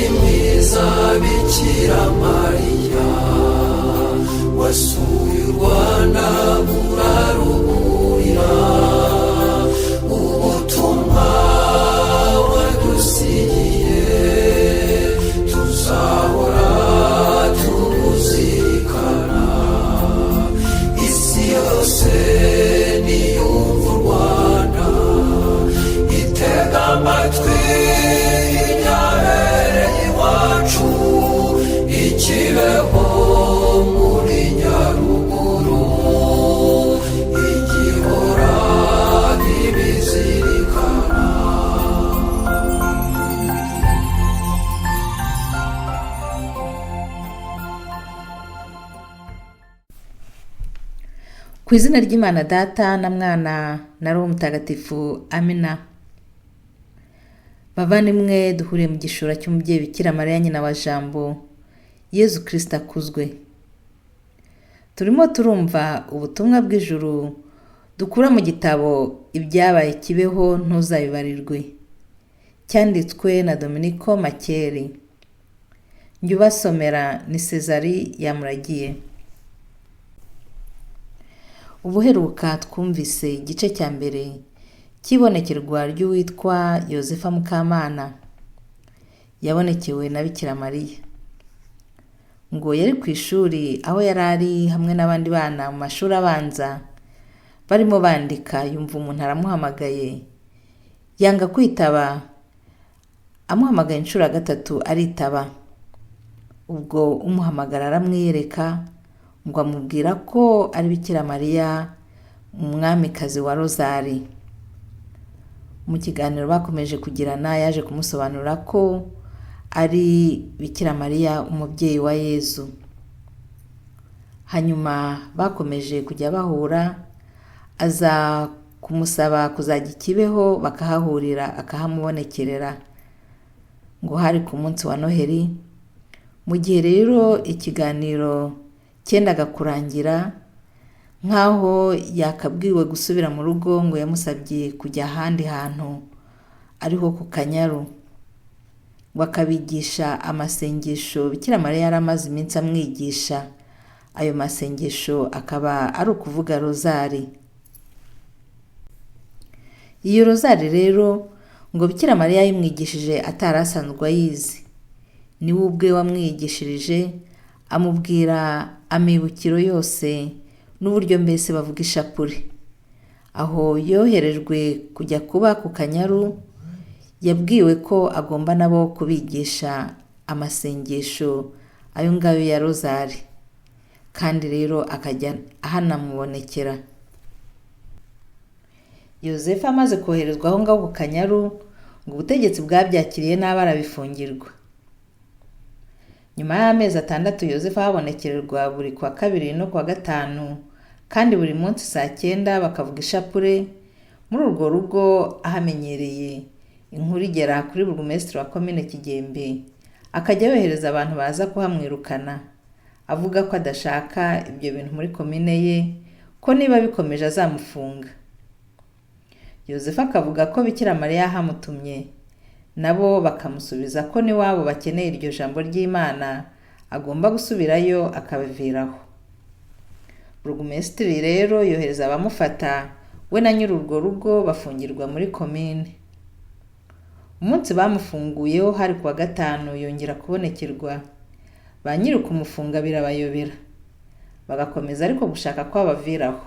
Mwiza Bikira Mariya, wasuye u Rwanda uraruburira, ubutumwa wadusigiye tuzahora tubuzirikana. Isi yose niyumva u Rwanda, itega amatwi ibyabereye iwacu ikibeho muri Nyaruguru, igihora ntibizirikana. Ku izina ry'Imana Data na Mwana na Roho Mutagatifu, amina. Bavandimwe, duhuriye mu gishura cy'umubyeyi Bikira Mariya nyina wa Jambo, Yezu Kristo akuzwe. Turimo turumva ubutumwa bw'ijuru dukura mu gitabo Ibyabaye Kibeho Ntuzabibarirwe, cyanditswe na Dominico Makeri. Njye ubasomera ni Cezari Yamuragiye. Ubuheruka twumvise igice cya mbere cy'ibonekerwa ry'uwitwa Yozefa Mukamana. Yabonekewe na Bikira Mariya. Ngo yari ku ishuri aho yari ari hamwe n'abandi bana mu mashuri abanza, barimo bandika, yumva umuntu aramuhamagaye, yanga kwitaba, amuhamagaye inshuro ya gatatu aritaba. Ubwo umuhamagara aramwiyereka, ngo amubwira ko ari Bikira Mariya umwamikazi wa Rozari. Mu kiganiro bakomeje kugirana yaje kumusobanurira ko ari Bikira Mariya umubyeyi wa Yezu. Hanyuma bakomeje kujya bahura, aza kumusaba kuzajya i Kibeho bakahahurira akahamubonekerera. Ngo hari ku munsi wa Noheli. Mu gihe rero ikiganiro cyendaga kurangira, nk'aho yakabwiwe gusubira mu rugo, ngo yamusabye kujya ahandi hantu ariho ku Kanyaru, ngo akabigisha amasengesho Bikira Mariya yari amaze iminsi amwigisha. Ayo masengesho akaba ari ukuvuga rozari. Iyo rozari rero ngo Bikira Mariya yayimwigishije atari asanzwe ayizi. Ni we ubwe wamwigishirije, amubwira amibukiro yose n'uburyo mbese bavuga ishapure. Aho yoherejwe kujya kuba ku Kanyaru, yabwiwe ko agomba nabo kubigisha amasengesho ayo ngayo ya rozari, kandi rero akajya ahanamubonekera. Yozefu amaze koherezwa aho ngaho ku Kanyaru, ngo ubutegetsi bwabyakiriye nabi arabifungirwa. Nyuma y'amezi 6 Yozefu ahabonekererwa buri kwa kabiri no kuwa gatanu, kandi buri munsi saa 9 bakavuga ishapure muri urwo rugo ahamenyereye. Inkuru igera kuri burugumesitiri wa komine Kigembe, akajya yohereza abantu baza kuhamwirukana, avuga ko adashaka ibyo bintu muri komine ye, ko niba bikomeje azamufunga. Yozefu akavuga ko Bikira Mariya yahamutumye, nabo bakamusubiza ko n'iwabo bakeneye iryo jambo ry'Imana, agomba gusubirayo akabiviraho. Burugumesitiri rero yohereza abamufata, we na nyiri urwo rugo bafungirwa muri komine. Umunsi bamufunguyeho hari kuwa gatanu, yongera kubonekerwa. Ba nyiri kumufunga birabayobera, bagakomeza ariko gushaka ko abaviraho.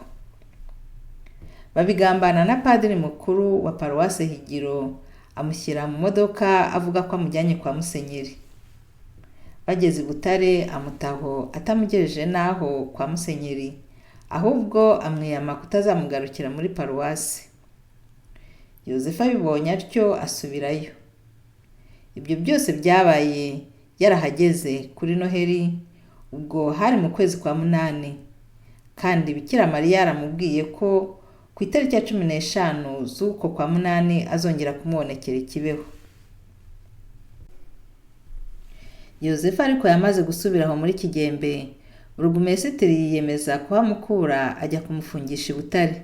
Babigambana na padiri mukuru wa paruwase Higiro, amushyira mu modoka avuga ko amujyanye kwa musenyeri. Bageze i Butare amutaho atamugejeje n'aho kwa musenyeri, ahubwo amwiyama kutazamugarukira muri paruwasi. Yozefu abibonye atyo asubirayo. Ibyo byose byabaye yarahageze kuri Noheli, ubwo hari mu kwezi kwa 8, kandi Bikira Mariya yaramubwiye ko ku itariki ya 15 z'uko kwa 8 azongera kumubonekera i Kibeho. Yozefu ariko yamaze gusubira aho muri Kigembe, burugumesitiri yiyemeza kuhamukura ajya kumufungisha i Butare.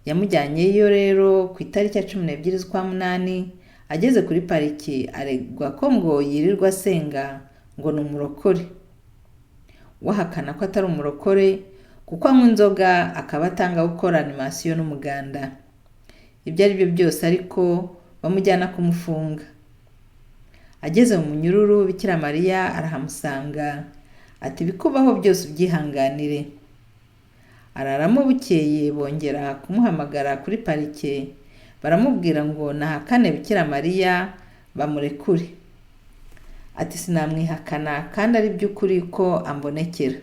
Yamujyanyeyo rero ku itariki ya 12 z'ukwa 8, Ageze kuri pariki aregwa ko ngo yirirwa asenga ngo ni umurokore. We ahakana ko atari umurokore kuko anywa inzoga akaba atanga gukora animasiyo n'umuganda. Ibyo ari byo byose ariko bamujyana kumufunga. Ageze mu munyururu Bikira Mariya arahamusanga ati ibikubaho byose ubyihanganire. Araramo bukeye bongera kumuhamagara kuri parike baramubwira ngo nahakane Bikira Mariya bamurekure. Ati sinamwihakana kandi ari by'ukuri ko ambonekera.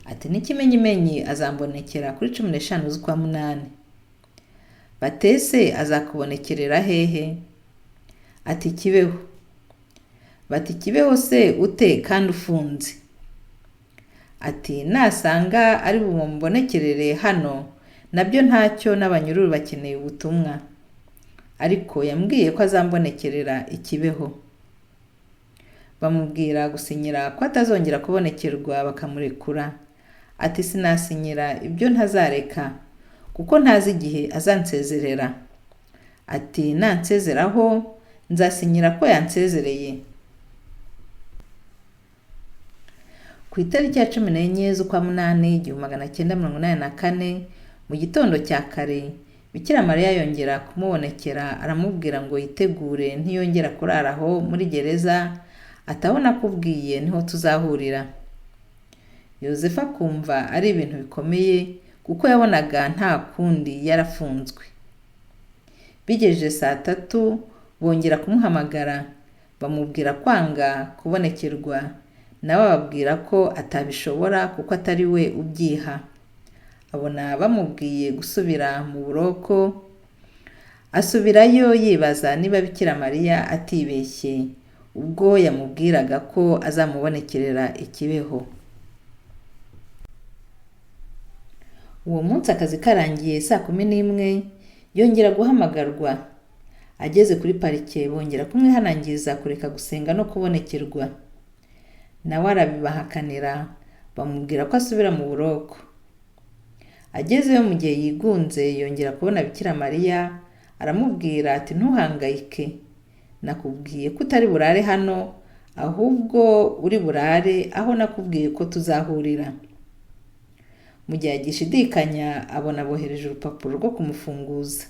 Ati n'ikimenyimenyi azambonekera kuri 15 z'ukwa munani. Batese azakubonekerera hehe? Ati Kibeho. Bati Kibeho se ute kandi ufunze? Ati nasanga ari bumbonekerere hano nabyo ntacyo, n'abanyururu bakeneye ubutumwa. Ariko yambwiye ko azambonekerera i Kibeho. Bamubwira gusinyira ko atazongera kubonekerwa bakamurekura. Ati sinasinyira ibyo ntazareka kuko ntazi igihe azansezerera. Ati nansezeraho nzasinyira ko yansezereye. Ku itariki ya 14 z'ukwa munani 1984 mu gitondo cya kare, Bikira Mariya yongera kumubonekera aramubwira ngo yitegure ntiyongera kurara aho muri gereza, atabona akubwiye niho tuzahurira. Yozefu akumva ari ibintu bikomeye kuko yabonaga nta kundi yarafunzwe. Bigejeje saa 3 bongera kumuhamagara bamubwira kwanga kubonekerwa, nawe ababwira ko atabishobora kuko atari we ubyiha. Abona bamubwiye gusubira mu buroko, asubirayo yibaza niba Bikira Mariya atibeshye ubwo yamubwiraga ko azamubonekerera i Kibeho. Uwo munsi akazi karangiye saa 11 yongera guhamagarwa. Ageze kuri parike bongera kumwihanangiriza kureka gusenga no kubonekerwa. Nawe arabibahakanira bamubwira ko asubira mu buroko. Agezeyo mu gihe yigunze yongera kubona Bikira Mariya aramubwira ati ntuhangayike, nakubwiye ko utari burare hano ahubwo uri burare aho nakubwiye ko tuzahurira. Mu gihe agishidikanya abona abohereje urupapuro rwo kumufunguza.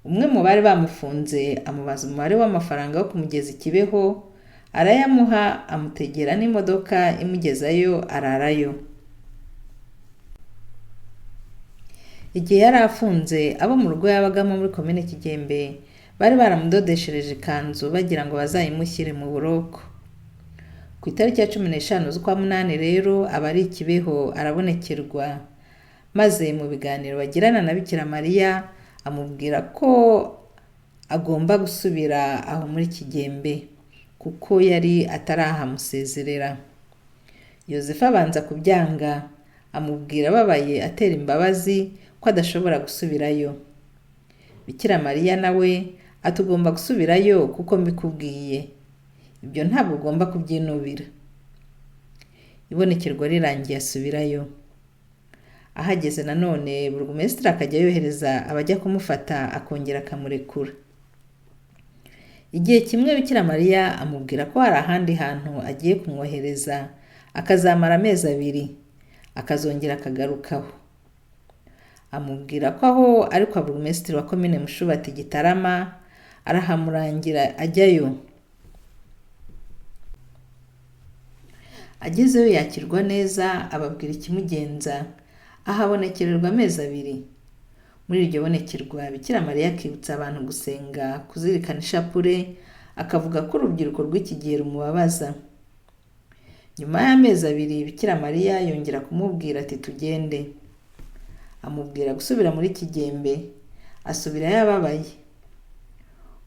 Umwe mu bari bamufunze amubaza umubare w'amafaranga yo kumugeza i Kibeho, arayamuha amutegera n'imodoka imugezayo ararayo. Igihe yari afunze abo mu rugo yabagamo muri komine Kigembe bari baramudodeshereje ikanzu bagira ngo bazayimushyire mu buroko. Ku itariki ya 15 z'ukwa munani rero aba ari i Kibeho arabonekerwa, maze mu biganiro bagirana na Bikira Mariya amubwira ko agomba gusubira aho muri Kigembe kuko yari atarahamusezerera. Yozefu abanza kubyanga, amubwira ababaye atera imbabazi ko adashobora gusubirayo. Bikira Mariya nawe atugomba gusubirayo kuko mbikubwiye. Ibyo ntabwo ugomba kubyinubira. Ibonekerwa rirangiye asubirayo. Ahageze nanone burugumesitiri akajya yohereza abajya kumufata akongera akamurekura. Igihe kimwe Bikira Mariya amubwira ko hari ahandi hantu agiye kumwohereza akazamara amezi 2 akazongera akagarukaho. Amubwira ko aho ari kwa burugumesitiri wa komine Mushubati Gitarama, arahamurangira ajyayo. Agezeyo yakirwa neza ababwira ikimugenza, ahabonekererwa amezi 2. Muri iryo bonekerwa Bikira Mariya akibutsa abantu gusenga, kuzirikana ishapure, akavuga ko urubyiruko rw'iki gihe rumubabaza. Nyuma y'amezi 2 Bikira Mariya yongera kumubwira ati tugende. Amubwira gusubira muri Kigembe, asubirayo ababaye.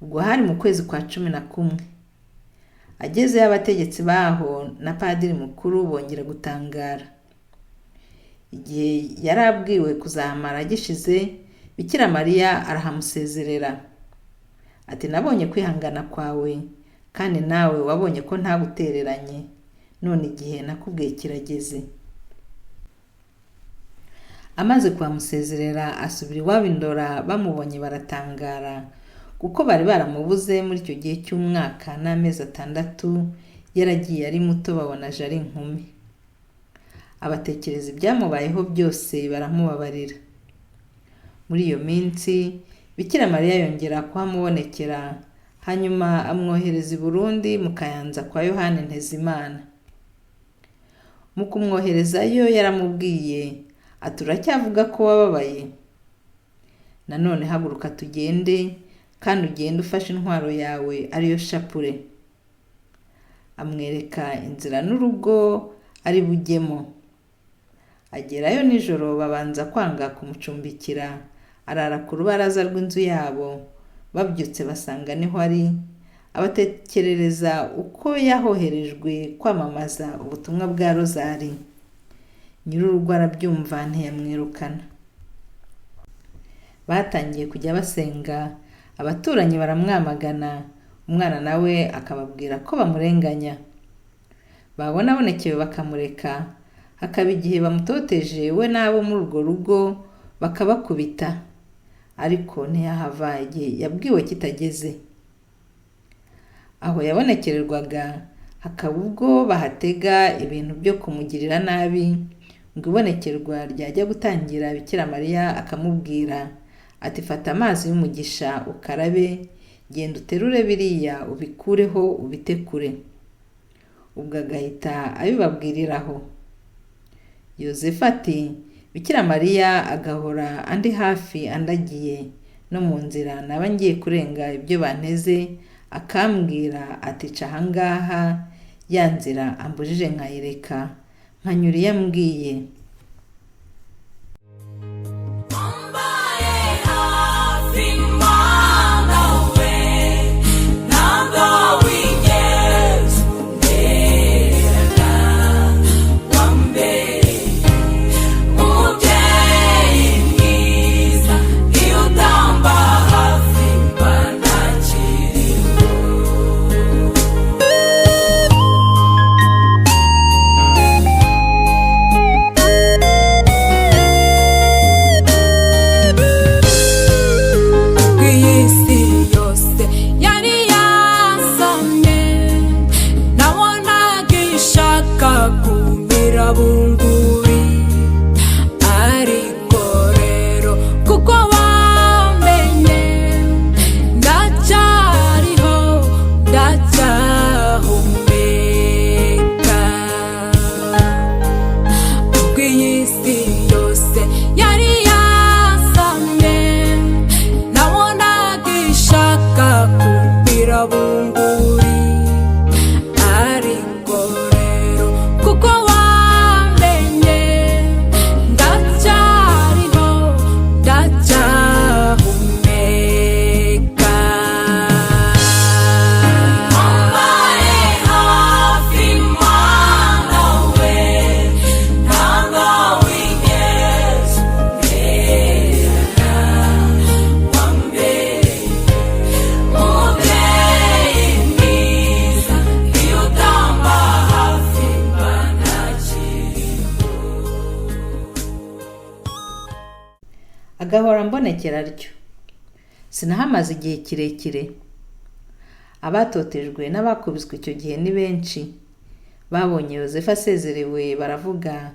Ubwo hari mu kwezi kwa 11. Agezeyo abategetsi baho na padiri mukuru bongera gutangara. Igihe yari abwiwe kuzahamara gishize, Bikira Mariya arahamusezerera. Ati nabonye kwihangana kwawe kandi nawe wabonye ko ntagutereranye, none igihe nakubwiye kirageze. Amaze kuhamusezerera asubira iwabo i Ndora, bamubonye baratangara Kuko bari baramubuze muri icyo gihe cy'umwaka n'amezi 6, yaragiye ari muto babona aje ari inkumi. Abatekereza ibyamubayeho byose baramubabarira. Muri iyo minsi Bikira Mariya yongera kuhamubonekera, hanyuma amwohereza i Burundi mu Kayanza kwa Yohani Ntezimana. Mu kumwoherezayo yaramubwiye ati uracyavuga ko wababaye? Nanone haguruka tugende, kandi ugende ufashe intwaro yawe ariyo shapure. Amwereka inzira n'urugo ari bujyemo. Agerayo nijoro babanza kwanga kumucumbikira, arara ku rubaraza rw'inzu yabo. Babyutse basanga niho ari, abatekerereza uko yahoherejwe kwamamaza ubutumwa bwa Rozari. Nyir'urugo arabyumva ntiyamwirukana. Batangiye kujya basenga, abaturanyi baramwamagana, umwana nawe akababwira ko bamurenganya. Babona abonekewe bakamureka, hakaba igihe bamutoteje we n'abo muri urwo rugo bakabakubita, ariko ntiyahava igihe yabwiwe kitageze. Aho yabonekererwaga hakaba ubwo bahatega ibintu byo kumugirira nabi, ngo ibonekerwa ryajya gutangira Bikira Mariya akamubwira ati fata amazi y'umugisha ukarabe, genda uterure biriya ubikureho ubite kure. Ubwo agahita abibabwiriraho. Yozefu ati Bikira Mariya agahora andi hafi andagiye, no mu nzira naba ngiye kurenga ibyo banteze akambwira ati ca ahangaha, ya nzira ambujije nkayireka, nkanyura iyo ambwiye. Agahora mbonekera atyo. Sinahamaze igihe kirekire. Abatotejwe n'abakubiswe icyo gihe ni benshi. Babonye Yozefu asezerewe baravuga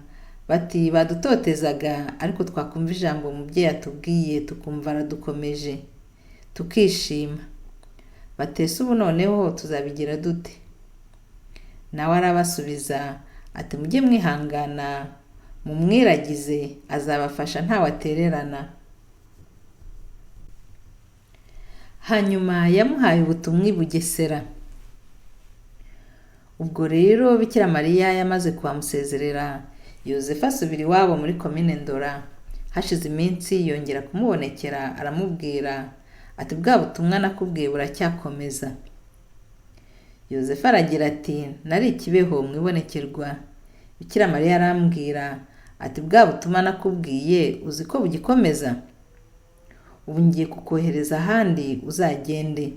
bati badutotezaga, ariko twakumva ijambo umubyeyi atubwiye tukumva aradukomeje, tukishima. Batese ubu noneho tuzabigira dute? Nawe arabasubiza ati mujye mwihangana, mumwiragize azabafasha ntawatererana. Hanyuma yamuhaye ubutumwa i Bugesera. Ubwo rero Bikira Mariya yamaze kuhamusezerera, Yozefu asubira iwabo muri komine Ndora. Hashize iminsi yongera kumubonekera aramubwira ati bwa butumwa nakubwiye buracyakomeza. Yozefu aragira ati nari Kibeho mu ibonekerwa. Bikira Mariya arambwira ati bwa butumwa nakubwiye uzi ko bugikomeza? Ubu ngiye kukohereza ahandi uzagende.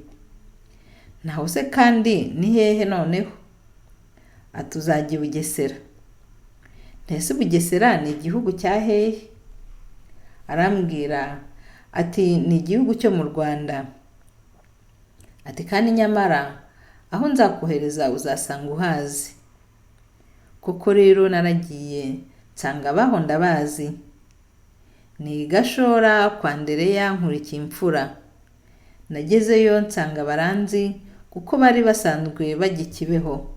Naho se kandi ni hehe noneho? Ati uzajya i Bugesera. Ntese Bugesera ni igihugu cya hehe? Arambwira ati ni igihugu cyo mu Rwanda. Ati kandi nyamara aho nzakohereza uzasanga uhazi. Koko rero naragiye nsanga abaho ndabazi. Ni Gashora kwa Andereya nkurikiye imfura. Nagezeyo nsanga baranzi kuko bari basanzwe bajya i Kibeho.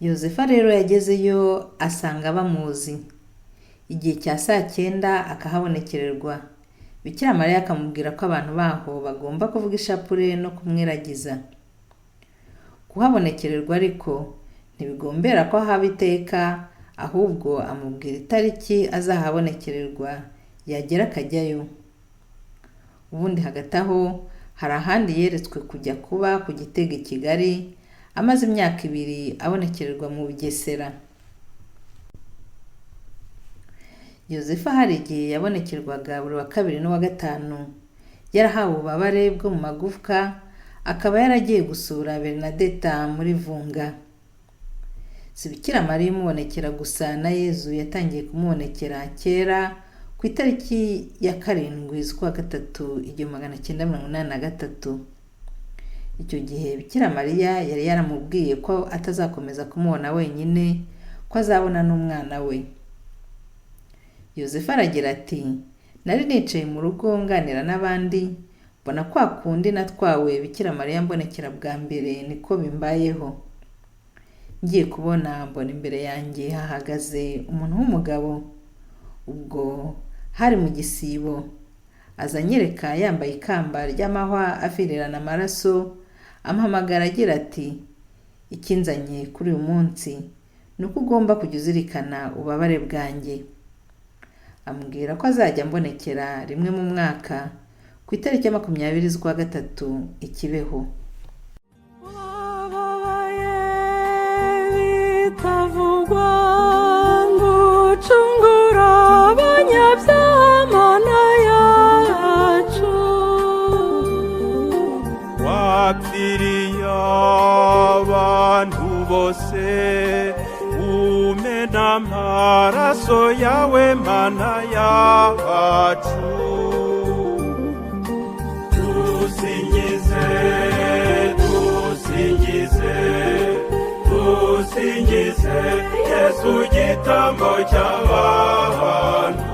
Yozefa rero yagezeyo asanga bamuzi. Igihe cya saa cyenda akahabonekererwa. Bikira Mariya akamubwira ko abantu baho bagomba kuvuga ishapule no kumwiragiza. Kuhabonekererwa ariko ntibigombera ko haba iteka, ahubwo amubwira itariki azahabonekererwa, yagera akajyayo. Ubundi hagati aho hari ahandi yeretswe kujya kuba ku Gitega i Kigali, amaze imyaka 2 abonekererwa mu Bugesera. Yozefa hari igihe yabonekerwaga buri wa kabiri n'uwa gatanu, yarahawe ububabare bwo mu magufwa, akaba yaragiye gusura Bernadette muri Vunga. Si Bikira Mariya umubonekera gusa, na Yezu yatangiye kumubonekera kera ku itariki ya 7 z'ukwa gatatu 1983. Icyo gihe Bikira Mariya yari yaramubwiye ko atazakomeza kumubona wenyine, ko azabona n'umwana we. Yozefa aragira ati nari nicaye mu rugo nganira n'abandi, mbona kwa kundi natwawe Bikira Mariya mbonekera bwa mbere niko bimbayeho. Ngiye kubona mbona imbere yanjye hahagaze umuntu w'umugabo, ubwo hari mu gisibo, aza anyereka yambaye ikamba ry'amahwa avirirana amaraso, ampamagara agira ati ikinzanye kuri uyu munsi ni uko ugomba kujya uzirikana ububabare bwanjye. Ambwira ko azajya ambonekera rimwe mu mwaka ku itariki ya 20 z'ukwa gatatu i Kibeho. Wababaye bitavugwa ngo ucungure abanyabyaha Mana yacu. Wapfiriye abantu bose, umena amaraso yawe Mana yacu. Dusingize, dusingize, dusingize Yesu gitambo cy'abantu.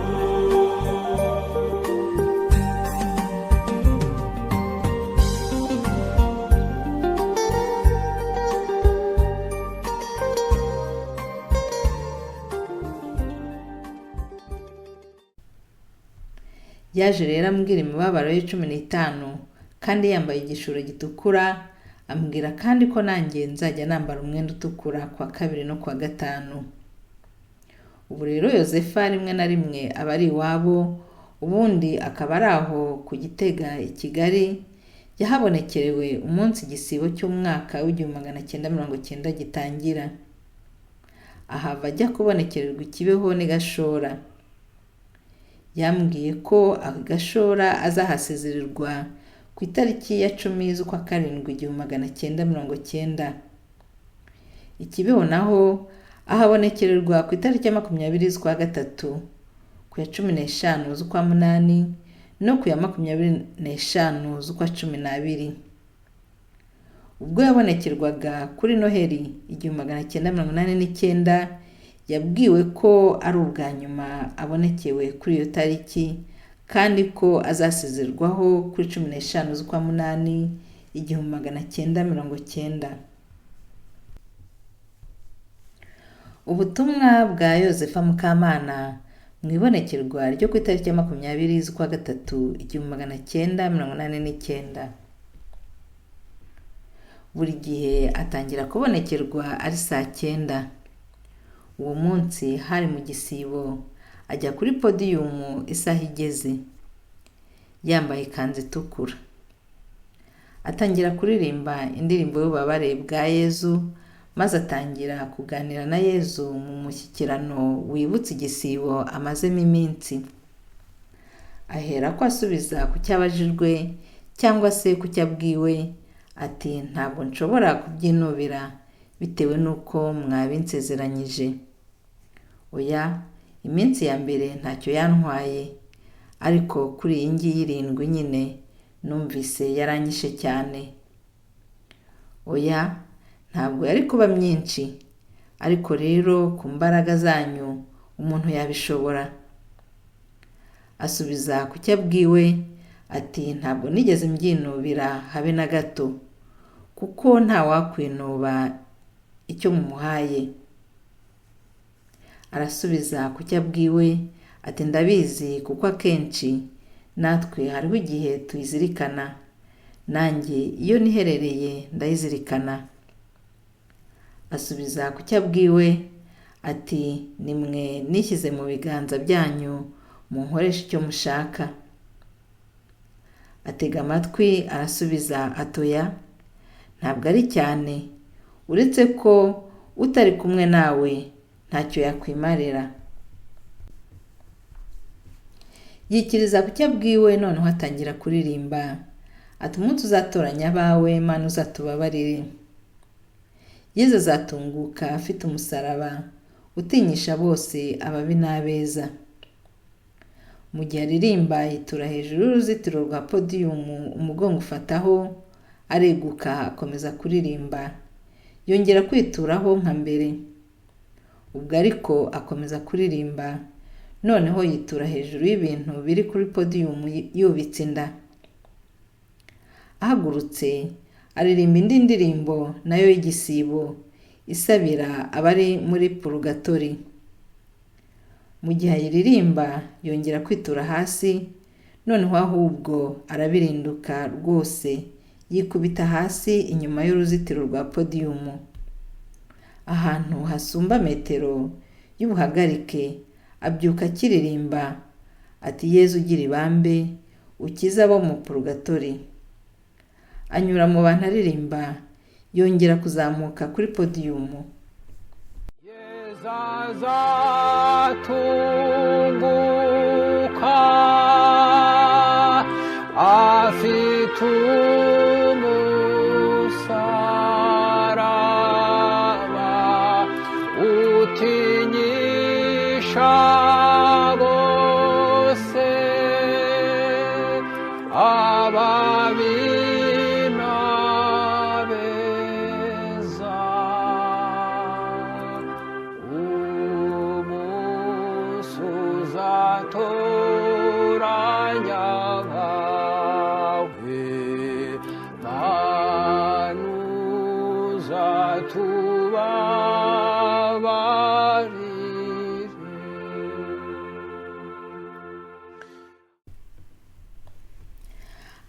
Yaje rero ambwira imibabaro ye 15 kandi yambaye igishura gitukura, ambwira kandi ko nanjye nzajya nambara umwenda utukura kuwa kabiri no kuwa gatanu. Ubu rero Yozefa rimwe na rimwe aba ari iwabo, ubundi akaba ari aho ku Gitega i Kigali, yahabonekerewe umunsi igisibo cy'umwaka w'1990 gitangira. Ahava ajya kubonekererwa i Kibeho n'i Gashora. Yambwiye ko aho Gashora azahasezererwa ku itariki ya 10 z'ukwa karindwi 1990. I Kibeho naho ahabonekererwa ku itariki ya 20 z'ukwa gatatu, ku ya 15 z'ukwa munani no ku ya 25 z'ukwa 12. Ubwo yabonekerwaga kuri Noheli 1989, yabwiwe ko ari ubwa nyuma abonekewe kuri iyo tariki, kandi ko azasezerwaho kuri 15 z'ukwa munani 1990. Ubutumwa bwa Yozefa Mukamana mu ibonekerwa ryo ku itariki ya 20 z'ukwa gatatu 1989. Buri gihe atangira kubonekerwa ari saa 9. Uwo munsi hari mu gisibo, ajya kuri podiyumu isaha igeze, yambaye ikanzu itukura. Atangira kuririmba indirimbo y'ububabare bwa Yezu, maze atangira kuganira na Yezu mu mushyikirano wibutsa igisibo amazemo iminsi. Ahera ko asubiza ku cyo abajijwe cyangwa se ku cyo abwiwe, ati ntabwo nshobora kubyinubira bitewe n'uko mwabinsezeranyije. Oya, iminsi ya mbere ntacyo yantwaye, ariko kuri iyi ngiyi 7 nyine Numvise yaranyishe cyane. Oya, ntabwo yari kuba myinshi, ariko rero ku mbaraga zanyu umuntu yabishobora. Asubiza ku cyo abwiwe ati ntabwo nigeze mbyinubira habe na gato, kuko ntawakwinuba icyo mumuhaye. Arasubiza ku cyo abwiwe ati ndabizi kuko akenshi natwe hariho igihe tuyizirikana, nanjye iyo niherereye ndayizirikana. Asubiza ku cyo abwiwe ati nimwe nishyize mu biganza byanyu munkoreshe icyo mushaka. Atega amatwi arasubiza atoya, ntabwo ari cyane, uretse ko utari kumwe nawe ntacyo yakwimarira. Yikiriza ku cyo abwiwe, noneho atangira kuririmba ati umunsi uzatoranya abawe Mana uzatubabarire. Yezu azatunguka afite umusaraba utinyisha bose ababi n'abeza. Mu gihe aririmba yitura hejuru y'uruzitiro rwa podiyumu, umugongo ufataho, areguka akomeza kuririmba, yongera kwituraho nka mbere. Ubwo ariko akomeza kuririmba, noneho yitura hejuru y'ibintu biri kuri podiyumu yubitse inda. Ahagurutse aririmba indi ndirimbo nayo y'igisibo isabira abari muri purugatori. Mu gihe ayiririmba yongera kwitura hasi, noneho ahubwo arabirinduka rwose yikubita hasi inyuma y'uruzitiro rwa podiyumu, ahantu hasumba metero y'ubuhagarike. Abyuka akiririmba ati Yezu ugira ibambe ukize abo mu purugatori. Anyura mu bantu aririmba, yongera kuzamuka kuri podiyumu. Yezu azatunguka afite umusaraba utinyisha bose ababi n'abeza. Umunsi uzatoranya abawe, Mana uzatubabarire.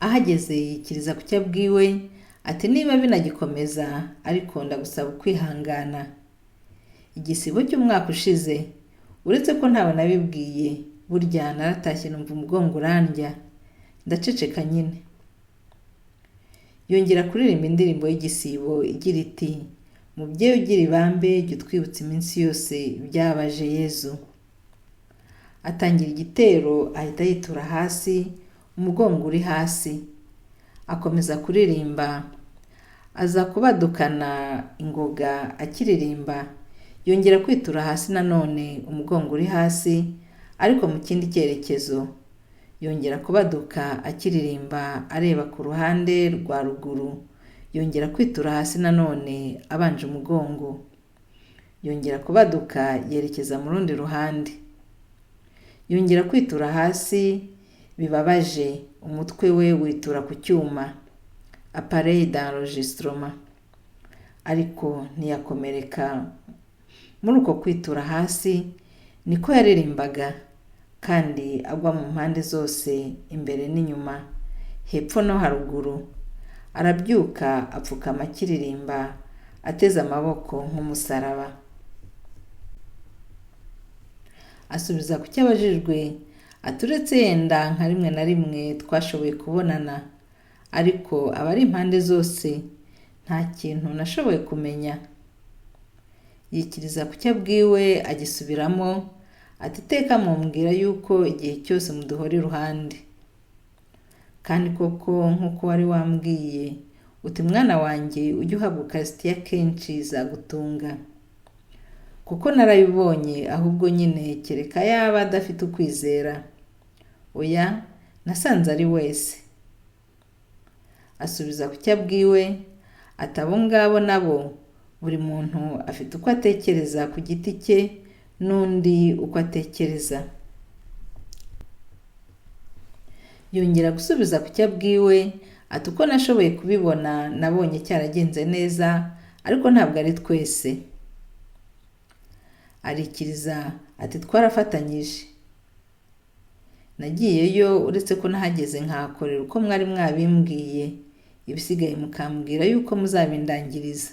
Ahageze yikiriza ku cyo abwiwe ati niba binagikomeza ariko ndagusaba ukwihangana. Igisibo cy'umwaka ushize, uretse ko ntawe nabibwiye, burya naratashye numva umugongo urandya, ndaceceka nyine. Yongera kuririmba indirimbo y'igisibo igira iti mubyeyi ugira ibambe jya utwibutsa iminsi yose ibyabaje Yezu. Atangira igitero ahita yitura hasi, umugongo uri hasi. Akomeza kuririmba, aza kubadukana ingoga akiririmba, yongera kwitura hasi nanone umugongo uri hasi ariko mu kindi cyerekezo. Yongera kubaduka akiririmba areba ku ruhande rwa ruguru, yongera kwitura hasi nanone abanje umugongo. Yongera kubaduka yerekeza mu rundi ruhande. Yongera kwitura hasi bibabaje, umutwe we witura ku cyuma appareil d'enregistrement, ariko ntiyakomereka. Muri uko kwitura hasi niko yaririmbaga, kandi agwa mu mpande zose, imbere n'inyuma, hepfo no haruguru. Arabyuka apfukama akiririmba ateze amaboko nk'umusaraba. Asubiza ku cyo abajijwe aturetse yenda nka rimwe na rimwe twashoboye kubonana, ariko abari impande zose nta kintu nashoboye kumenya. Yikiriza ku cyo abwiwe agisubiramo ati iteka mumbwira yuko igihe cyose muduhora iruhande. Kandi koko nk'uko wari wambwiye uti mwana wanjye ujye uhabwa ukarisitiya kenshi zagutunga. Kuko narabibonye ahubwo nyine kereka yaba adafite ukwizera. Oya, nasanze ari wese. Asubiza ku cyo abwiwe ati abo ngabo nabo buri muntu afite uko atekereza ku giti cye n'undi uko atekereza. Yongera gusubiza ku cyo abwiwe ati uko nashoboye kubibona nabonye cyaragenze neza, ariko ntabwo ari twese. Arikiriza ati twarafatanyije. Nagiyeyo uretse ko nahageze nkahakorera uko mwari mwabimbwiye, ibisigaye mukambwira yuko muzabindangiriza.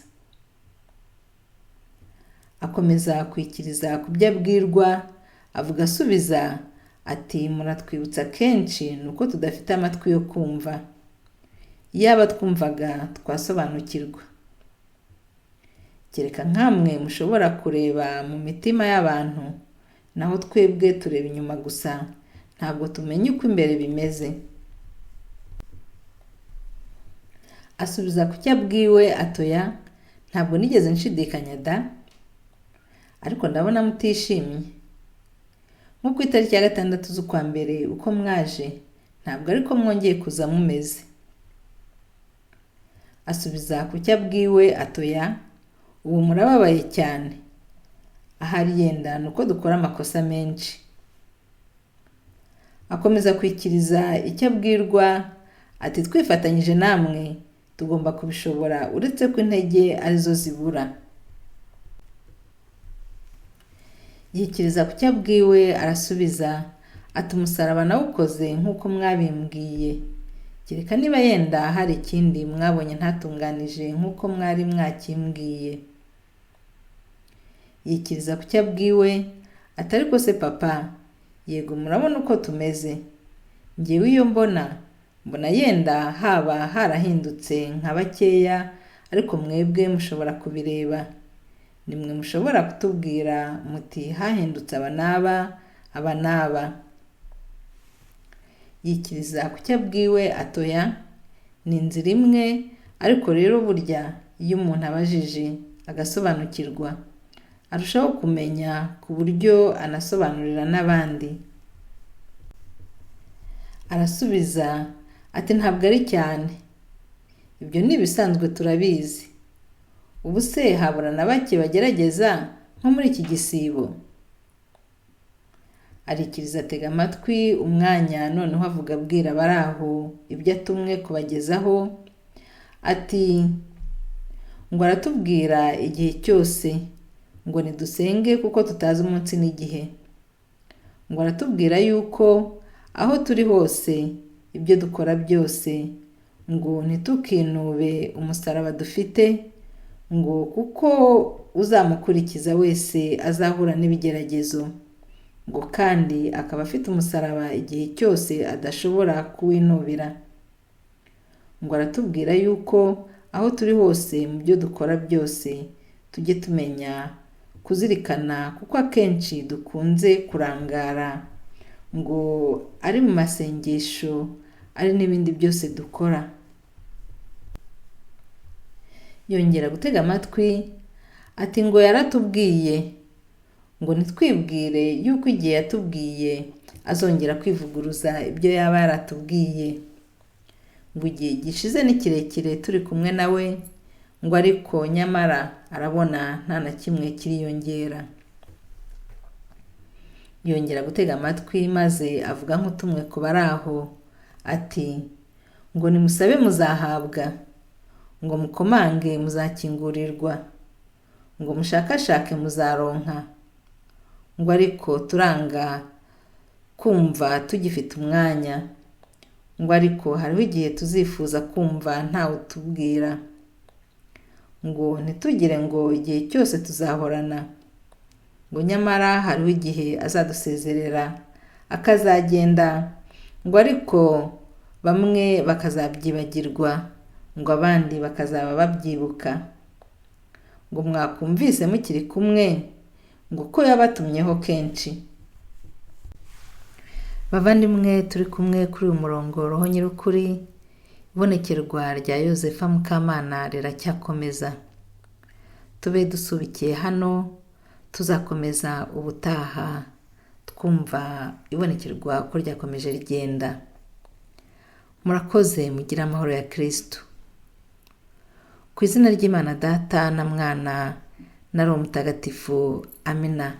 Akomeza kwikiriza ku byo abwirwa, avuga asubiza ati muratwibutsa kenshi ni uko tudafite amatwi yo kumva. Iyaba twumvaga twasobanukirwa. Kereka nkamwe mushobora kureba mu mitima y'abantu, naho twebwe tureba inyuma gusa, ntabwo tumenya uko imbere bimeze. Asubiza ku cyo abwiwe atoya, ntabwo nigeze nshidikanya da, ariko ndabona mutishimye. Nko ku itariki ya 6 z'ukwa mbere uko mwaje, ntabwo ariko mwongeye kuza mumeze. Asubiza ku cyo abwiwe atoya, ubu murababaye cyane. Ahari yenda ni uko dukora amakosa menshi. Akomeza kwikiriza icyo abwirwa ati twifatanyije namwe tugomba kubishobora, uretse ko intege arizo zibura. Yikiriza ku cyo abwiwe arasubiza ati umusaraba nawukoze nk'uko mwabimbwiye, kereka niba yenda hari ikindi mwabonye ntatunganije nk'uko mwari mwakimbwiye. Yikiriza ku cyo abwiwe ati ariko se papa, yego murabona uko tumeze. Njyewe iyo mbona yenda haba harahindutse nka bakeya, ariko mwebwe mushobora kubireba. Nimwe mushobora kutubwira muti hahindutse aba n'aba, aba n'aba. Yikiriza ku cyo abwiwe atoya, ni inzira imwe, ariko rero burya iyo umuntu abajije agasobanukirwa, arushaho kumenya ku buryo anasobanurira n'abandi. Arasubiza ati ntabwo ari cyane, ibyo ni ibisanzwe turabizi. Ubu se habura na bake bagerageza nko muri iki gisibo. Arikiriza atega amatwi umwanya, noneho avuga abwira abari aho ibyo atumwe kubagezaho ati ngo aratubwira igihe cyose ngo nidusenge kuko tutazi umunsi n'igihe. Ngo aratubwira yuko aho turi hose ibyo dukora byose ngo ntitukinube umusaraba dufite, ngo kuko uzamukurikiza wese azahura n'ibigeragezo, ngo kandi akaba afite umusaraba igihe cyose adashobora kuwinubira. Ngo aratubwira yuko aho turi hose mu byo dukora byose tujye tumenya kuzirikana, kuko akenshi dukunze kurangara, ngo ari mu masengesho ari n'ibindi byose dukora. Yongera gutega amatwi ati ngo yaratubwiye ngo nitwibwire yuko igihe yatubwiye azongera kwivuguruza ibyo yaba yaratubwiye, ngo igihe gishize ni kirekire turi kumwe nawe, ngo ariko nyamara arabona nta na kimwe kiriyongera. Yongera gutega amatwi maze avuga nk'utumwe ku bari aho ati ngo nimusabe muzahabwa, ngo mukomange muzakingurirwa, ngo mushakashake muzaronka, ngo ariko turanga kumva tugifite umwanya, ngo ariko hariho igihe tuzifuza kumva ntawe utubwira, ngo ntitugire ngo igihe cyose tuzahorana, ngo nyamara hariho igihe azadusezerera akazagenda, ngo ariko bamwe bakazabyibagirwa, ngo abandi bakazaba babyibuka, ngo mwakumvise mukiri kumwe, ngo ko yabatumyeho kenshi. Bavandimwe turi kumwe kuri uyu murongo Roho Nyir'ukuri, ibonekerwa rya Yozefa Mukamana riracyakomeza. Tube dusubikiye hano, tuzakomeza ubutaha twumva ibonekerwa ko ryakomeje rigenda. Murakoze, mugire amahoro ya Kirisitu. Ku izina ry'Imana Data na Mwana na Roho Mutagatifu, amina.